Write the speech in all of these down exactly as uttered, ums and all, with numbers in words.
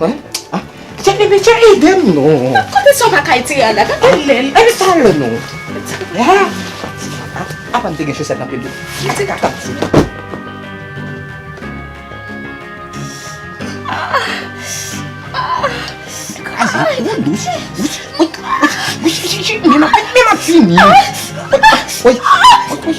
Mwen, ah, cheri, men cheri, ede m non. Kote sa w pa ka etire a la? Gade lè l. Epi sa lè non. Ah, apa m te gen chosèt nan pye m? Mete kaka. Kraze, ou dous. Wi, wi, wi, wi, men m ap, men m ap fini. Wi, wi, wi, wi.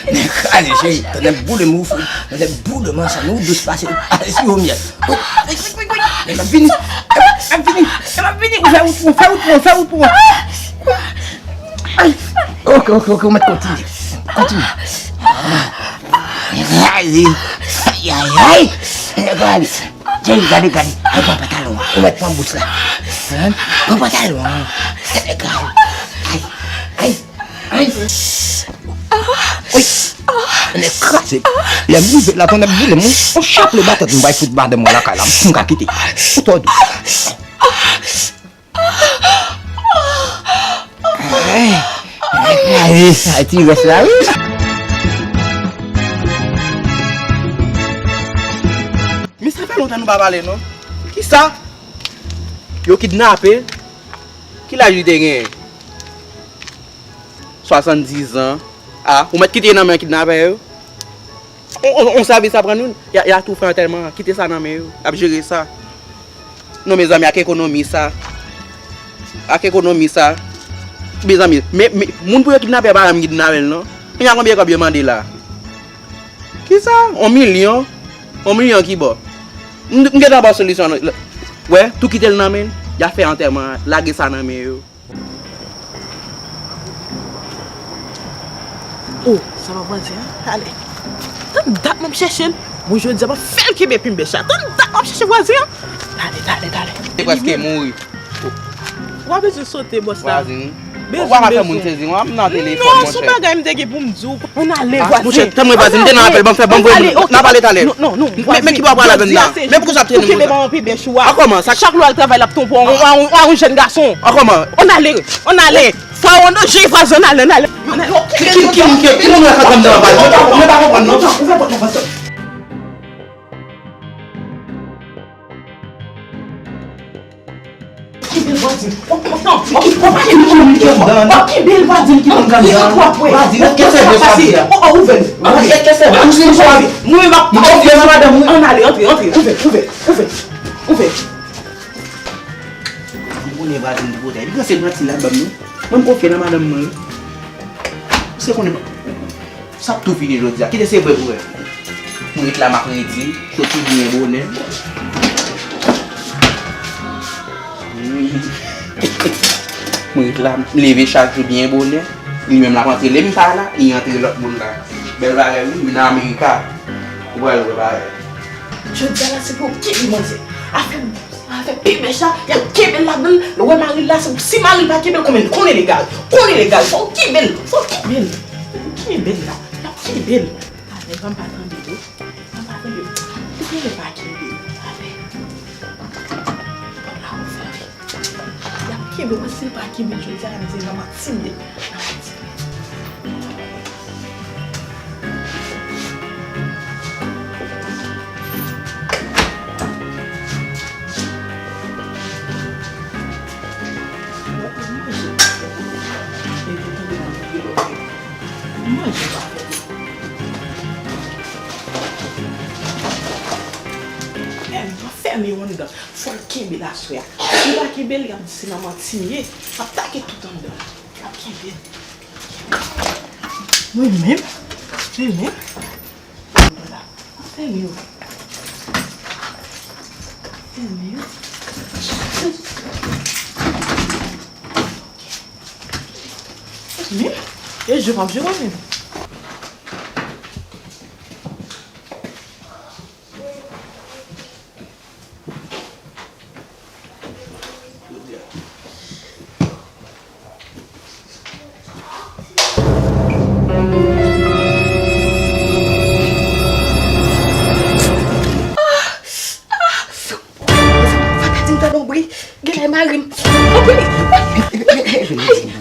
Nèg kraze, cheri. Tande boule m, tande boule m ansanm, ou dous pase, pase siwo myèl. Wi, wi, wi, wi, wi. Men m ap vini, m ap vini, men m ap vini. Ou fè wout pou mwen, fè wout pou mwen, fè wout pou mwen. Ay. Ok, ok, ok, ou mèt kontinye. Kontinye. Ay, ay, ay. Gade, gade, gade. Ay, pran pantalon an. Ou mèt pran bous la. Hein? Pran pantalon an. Gade, gade. Ay, ay, ay. Oy. Nèg kraze. Lè m rive la, tonnè boule m. On chaple batant m bay fout madanm mwen lakay la. M ka kite. Ou twò dous. Ay, ay, ay, ti rès la, wi. Men sa fè lontan nou pa pale, non. Kisa? Yo kidnape? Ki laj li te genyen? Swasanndiz an. A, ou mèt kite nan men kidnapè yo? On, on, on sèvis aprann nou, y a, y a tou fè antèman, kite sa nan men yo, y ap jere sa. Non, mezanmi, ak ekonomi sa, ak ekonomi sa, mezanmi, men, men, moun pou yo kidnape a pa janm kidnape l, non. Kounye a konbyen kòb yo mande la? Kisa? On milyon? On milyon ki bò? M, m gentan ba w solisyon an, wè, tou kite l nan men l, y a fè antèman, lage sa nan men yo. Oh, sa pa vwazen an? Talè. Tann dat m ap chèche l. Bon, jodi a m ap fè l kenbe pi m bèch la. Tann dat m ap chèche vwazen an. Talè, talè, talè. Li prèske mouri. W ap bezwen sote, bòs la. Vwazen. Ou pa ka fè moun sezi, mwen, m nan telefòn, monchè. Non, se yon bagay m te gen pou m di w. Ann ale, vwazen. Monchè, tann mwen, vwazen, m te nan apèl, ban m fè, ban m voye moun. N a pale talè. Non, non, non. Men, men ki bò pral avè m nan? Men poukisa w ap trennen moun sa? Ou kenbe manman pi bèch ou a. An kòman? Sa. Chak lè w al travay, l ap twonpe w, w a, w a yon jèn gason. An kòman? Ann ale, ann ale. Sa w an danje, vwazen, ann ale, ann ale. Ann ale. Ki, ki, ki moun ki, ki moun wè k ap nan apèl? Mwen pa, mwen pa konprann, non. Ouvè pòt la, vwazen. Kenbe l, vwazen. W ap kontan. W ap, w ap kenbe l, vwazen. W ap kenbe l, vwazen, ki konn kandan. Vwazen, kè sèvè sa di a. Oh, oh, ouvè l. Vwazen, kè sèvè. Ou se swa. Mwen, m ap, m ap konfye nan madanm mwen. Ann ale, antre, antre. Ouvè, ouvè, ouvè, ouvè. M konnen vwazen pou pwotèj. Li panse manti l ap ban m, non. Mwen, m konfye nan madanm mwen, wi. Se konnen sa ap tou fini jodi a. Kite se vre pou wè. Mwen ret la, m ap redi, soti byen bonè. Mwen ret la, m leve chak jou byen bonè. Li menm l ap antre. Lè m pa la, li antre lòt moun la. Bèl bagay, wi, vin nan Amerika. Ou pral wè bagay. Jodi a la, se pou w kenbe manzè. Afè, afè pibèch la, y ap kenbe l ladan l. Lè w wè mari l la, se pou, si mari l pa kenbe l, konnen, konnen legal. Konnen legal. Fò w kenbe l. Fò w kenbe l. Fò w kenbe l la. Y ap kenbe l. Avè, ban m pa tande yo. Ban m pa tande yo. Ou genlè pa kenbe l. Avè. Bon, la ou fè wi. Y ap kenbe, paske si l pa kenbe jodi a, m di nan manti m ye. Nan manti m ye. Manje pa fè. Fèmen yo anndan. Fò l kenbe l aswè a. Si l pa kenbe l, y ap di se nan manti m ye. M ap take tout anndan. Y ap kenbe l. Mwen menm? Mwen menm? Fèmen yo. Fèmen yo. Fèmen. E je m ap jwe mwen menm. Sa ta di m tande yon bri. Genlè mari m. Yon bri.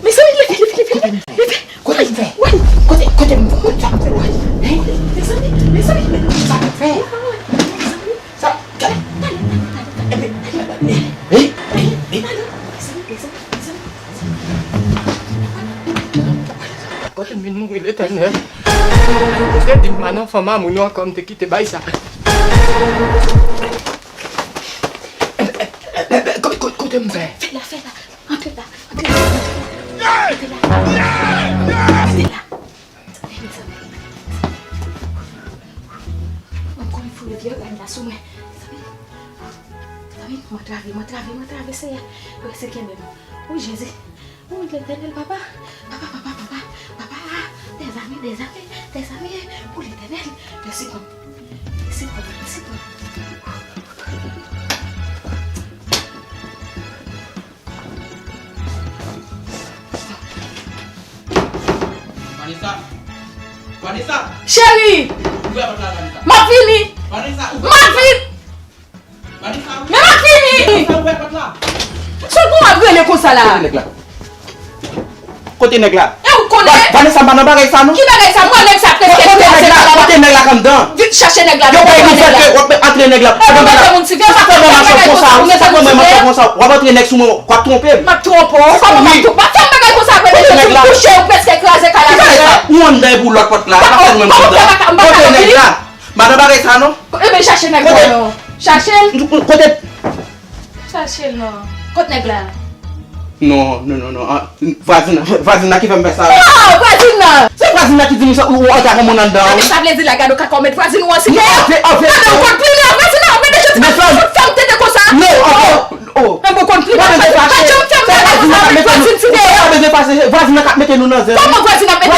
Mezanmi, leve, leve, leve, leve. Kote m fè? Woy, kote, kote m, kote sa m fè? Woy, hein? Mezanmi, mezanmi, mezanmi, sa m fè? Sa, gade. Epi, epi, epi, epi. Kote m vin mouri, Letènèl? Ou te di m pa nan fanm amoun ou ankò, m te kite bay sa. Kote, kote, kote m fè? Fè la, fè la. Antre la, antre la, antre la. Antre la. Antre la. Mezanmi, mezanmi. Mwen konn foule vye rad la sou mwen. Mezanmi, mezanmi, m antrave, m antrave, m antrave, Senyè. Reste kenbe m. O Jezi. O Letènèl, papa. Papa, papa, papa. Papa. Dèzame, dèzame, dèzame. O Letènèl. Mèsi, Papa. Mèsi, Papa. Mèsi, Papa. Vanessa! Vanessa! Cheri! Ouvè pòt la, Vanessa! M ap vini! Vanessa, ouvè pòt la! M ap vini! Vanessa, ouvè pòt la! Men m ap vini! Vanessa, ouvè pòt la! Sou pou w ap rele konsa la? Kote nèg la? Kote nèg la? E ou konnen? Va-, Vanessa, m pa nan bagay sa, non. Ki bagay sa? Mwen, nèg sa prèske kraze kay la. Kote nèg la? Kote nèg la k anndan? Vin chache nèg la. Yo bay nou fè ke w ap antre nèg la. Ou antre moun sivè, ou pa fè mwen mache konsa. Ou fè mwen mache konsa. W ap antre nèg sou mwen, w ap twonpe m. M ap twonpe w? Kòman m ap twonpe w? Pa fè m bagay konsa apre deja ou kouche, ou prèske kraze kay la. Ou anndan epi w lòt pòt la. Pa fè mwen konsa. Kote nèg la? M pa nan bagay sa, non. Ebyen, chache nèg la, non. Chache l. Kote? Chache l non. Kot nèg la? Non, non, non, non. Ah, vwazin nan, vwazin nan ki fè m fè sa. Non, vwazin nan. Se vwazin nan ki di m sa, ou, ou antre avè moun anndan. Sa vle di la, gade w ka kòmèt vwazin ou an site. Non, antre, antre. Gade w konn plimen vwazin nan, mete jodi maten tout fanm tete konsa. Non, antre. Oh. Mwen konn plimen. Pa janm fè m bagay konsa avèk vwazin site. Vwazin nan k ap mete nou nan zen. Kòman vwazin ap mete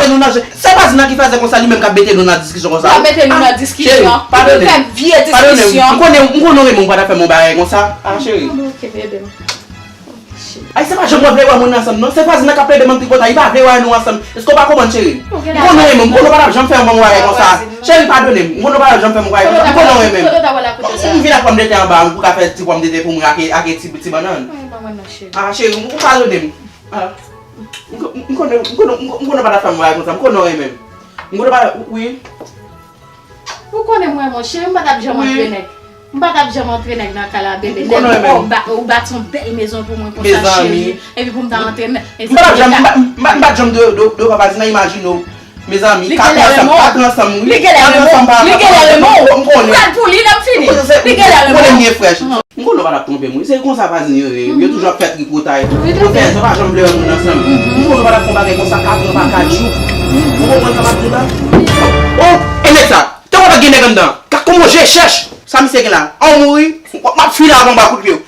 nou nan zen? Se vwazin nan ki fè zen konsa, li menm k ap mete nou nan diskisyon konsa. L ap mete nou nan diskisyon. Cheri, padone m. Fè vye diskisyon. Padone m. M konnen, m konnen w renmen m, ou pa ta fè m yon bagay konsa. Ah, cheri. Ok, bebe m. Ay, se pa janm wè vle wè moun ansanm, non. Se vwazin nan k ap plede m an tripotay, li pa vle wè nou ansanm. Èske w pa konprann, cheri? M konnen w renmen m, m konnen w pa t ap janm fè yon bagay konsa. Cheri, padone m. M konnen w pa t ap janm fè m yon bagay konsa. M konnen w renmen m. M vin ak pòmdetè anba pou w ka fè ti pòmdetè pou mwen ak, ak ti, ti bannann. Ah, cheri, m, ou padone m. Ah. M, m, m konnen, m konnen, m, m konnen w pa t ap fè m yon bagay konsa. M konnen w renmen m. M konnen w pa, wi. Ou konnen mwen, monchè, m pa t ap janm antre nèg. M pa t ap janm antre nèg nan kay la, bebe. Nèg, ou ba-, ou bati yon bèl mezon pou mwen konsa, cheri. Epi pou m ta antre nèg. M pa t ap janm, m pa, m pa, m pa t janm de, de, de pa vwazin nan imajine w. Mezanmi, kat an ansanm, kat an ansanm, wi. Li genlè renmen w. Li genlè renmen w. M konnen. Ou pral pou li, l ap fini. Li genlè renmen w. M konnen m byen frèch. M konnen w pa t ap twonpe m, wi. Se konsa Vazin yo ye. Yo toujou ap fè tripotay. Yo fè, yo pa janm vle wè moun ansanm. M konnen w pa t ap fè yon bagay konsa, kat an pa kat jou. Ou konprann sa m ap di w la? Oh, e nèg sa. Te wè pa gen nèg anndan. Gad kòman je chèch. Sa misye gen la? An mouri. M ap file avè yon ba kout pye.